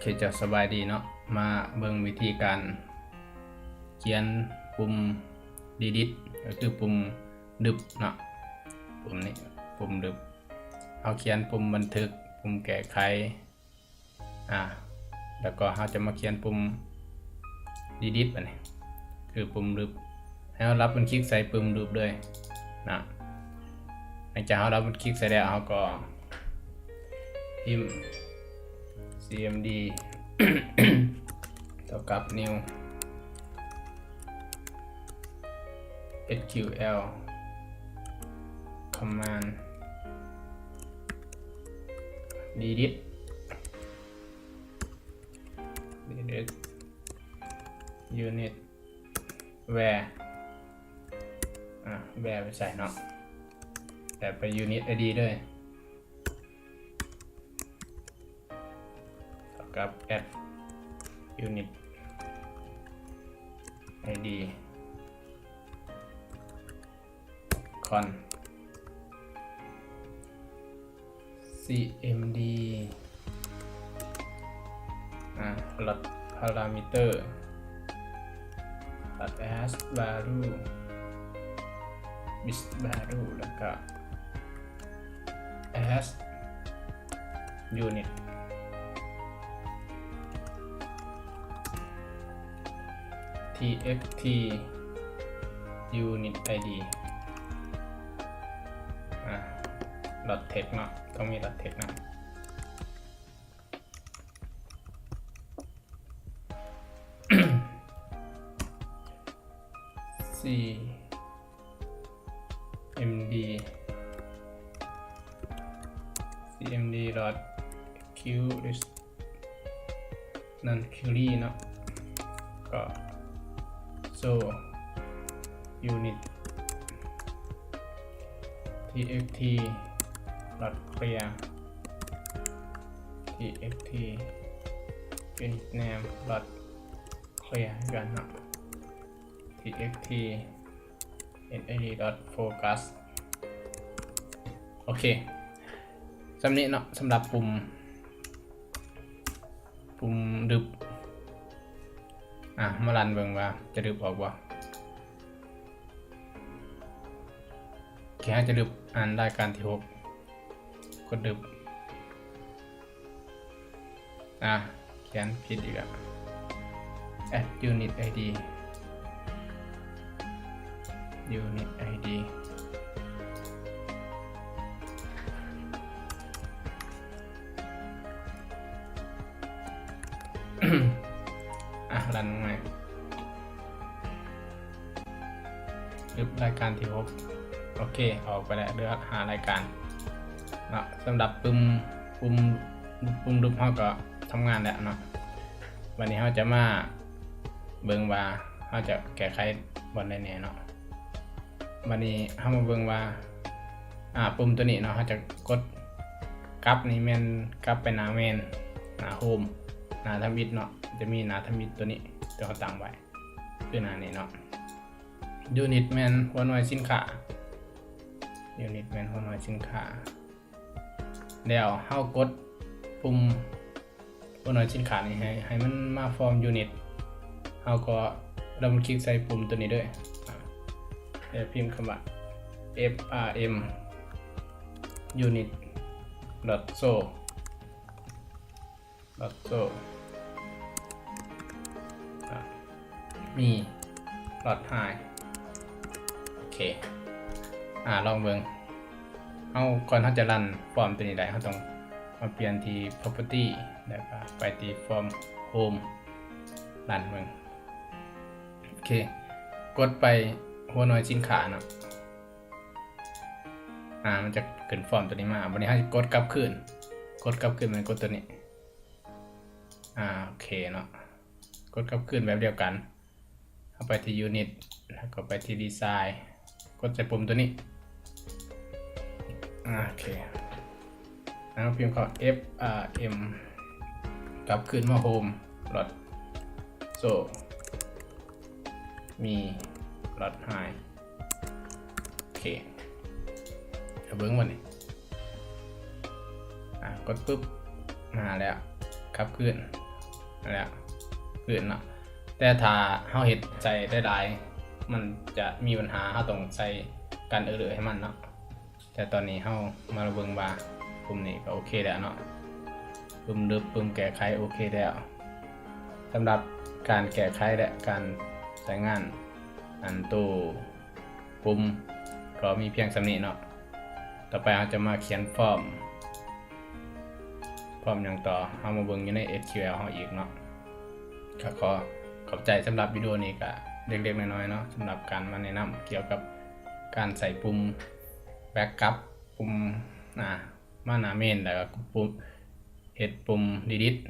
ເຄ ເຈົ້າ ສະບາຍດີເນາະ, ມາເບິ່ງວິທີການຂຽນປຸ່ມ delete ກໍຄືປຸ່ມລຶບເນາະ, ປຸ່ມນີ້ ປຸ່ມລຶບ. ເຮົາຂຽນປຸ່ມບັນທຶກ, ປຸ່ມແກ້ໄຂ, ອາ ແລ້ວກໍເຮົາຈະມາຂຽນປຸ່ມ delete ບັດນີ້ ຄືປຸ່ມລຶບ. ໃຫ້ເຮົາດັບເບິນຄລິກໃສ່ປຸ່ມລຶບເລີຍນະ. ຫຼັງຈາກເຮົາດັບເບິນຄລິກໃສ່ແລ້ວ ເຮົາກໍພິມ cmd ເທົ່າກັບ new sql command delete delete unit where ອາ where ໄປໃສ່ເນາະ, ແລ້ວໄປ unit id ເລີຍ ເທົ່າກັບ add unit id con cmd ອາ dot parameter dot as value base value ແລ້ວກໍ as unit txt unit id ອາ dot text ເນາະ, ຕ້ອງມີ dot text ນຳ. cmd cmd dot query non query ເນາະ, ກໍ show unit txt dot clear txt unit name dot clear ຄືກັນເນາະ, txt unit id dot focus. ໂອເຄ ສ່ຳນີ້ເນາະ ສຳລັບປຸ່ມ ປຸ່ມດຶບ. ອາ ມາລັນເບິ່ງວ່າຈະດຶບອອກບໍ່. ໂອເຄ ເຮົາຈະດຶບອັນລາຍການທີຫົກ ກົດດຶບ. ອາ ຂຽນຜິດອີກແລ້ວ add unit id unit id ອາ ລັນໃໝ່. ລຶບລາຍການທີຫົກ. ໂອເຄ ອອກໄປແລ້ວ ເຫຼືອຫ້າລາຍການເນາະ. ສຳລັບປຸ່ມ ປຸ່ມ ປຸ່ມລຶບເຮົາກໍທຳງານແລ້ວເນາະ. ບັດນີ້ເຮົາຈະມາເບິ່ງວ່າເຮົາຈະແກ້ໄຂບ່ອນໃດແດ່ເນາະ. ບັດນີ້ເຮົາມາເບິ່ງວ່າ ອາ ປຸ່ມໂຕນີ້ເນາະ ເຮົາຈະກົດກັບນີ້ແມ່ນກັບໄປໜ້າ main ໜ້າ home ໜ້າທຳອິດເນາະ. ຈະມີໜ້າທຳອິດໂຕນີ້ທີ່ເຮົາຕັ້ງໄວ້ ຄືໜ້ານີ້ເນາະ. unit ແມ່ນຫົວໜ່ວຍສິນຄ້າ unit ແມ່ນຫົວໜ່ວຍສິນຄ້າ. ແລ້ວເຮົາກົດປຸ່ມຫົວໜ່ວຍສິນຄ້ານີ້ ໃຫ້ ໃຫ້ມັນມາຟອມ unit ເຮົາກໍດັບເບິນຄລິກໃສ່ປຸ່ມໂຕນີ້ເດີ ແລ້ວພິມຄຳວ່າ frm unit dot show dot show ອາ ມີ dot hide. ໂອເຄ ອາ ລອງເບິ່ງ. ເຮົາ ກ່ອນເຮົາຈະຣັນຟອມໂຕນີ້ໄດ້ ເຮົາຕ້ອງມາປ່ຽນທີ່ property ແລ້ວກໍໄປທີ່ form home ຣັນເບິ່ງ. ໂອເຄ ກົດໄປຫົວໜ່ວຍສິນຄ້າເນາະ. ອາ ມັນຈະຂຶ້ນຟອມໂຕນີ້ມາ. ບັດນີ້ເຮົາຈະກົດກັບຄືນ ກົດກັບຄືນ ແມ່ນກົດໂຕນີ້. ອາ ໂອເຄເນາະ ກົດກັບຄືນແບບດຽວກັນ. ເຮົາໄປທີ່ unit ແລ້ວກໍໄປທີ່ design ກົດໃສ່ປຸ່ມໂຕນີ້. ອາ ໂອເຄ ແລ້ວພິມເຂົ້າ frm ກັບຄືນມາ home dot show ມີ dot hide. ໂອເຄ ເອົາເບິ່ງບັດນີ້. ອາ ກົດປຶບ ມາແລ້ວ ກັບຄືນ. ນັ້ນແຫຼະ ພື້ນເນາະ. ແຕ່ຖ້າເຮົາເຮັດໃສ່ຫຼາຍໆ ມັນຈະມີບັນຫາ ເຮົາຕ້ອງໃສ່ກັນເອີເລີໃຫ້ມັນເນາະ. ແຕ່ຕອນນີ້ເຮົາມາເບິ່ງວ່າປຸ່ມນີ້ກໍໂອເຄແລ້ວເນາະ ປຶ້ມລຶບ ປຶ້ມແກ້ໄຂໂອເຄແລ້ວ. ສຳລັບການແກ້ໄຂ ແລະ ການໃຊ້ງານອັນໂຕປຸ່ມກໍມີພຽງສ່ຳນີ້ເນາະ. ຕໍ່ໄປເຮົາຈະມາຂຽນຟອມ ຟອມຫຍັງຕໍ່ ເຮົາມາເບິ່ງຢູ່ໃນ SQL ເຮົາອີກເນາະ. ກໍຂໍຂອບໃຈສຳລັບວິດີໂອນີ້ ກໍເລັກໆນ້ອຍໆເນາະ ສຳລັບການມາແນະນຳກ່ຽວກັບການໃຊ້ປຸ່ມ backup ປຸ່ມ ອາ ມາໜ້າເມນ ແລ້ວກໍປຸ່ມ ເຮັດປຸ່ມ delete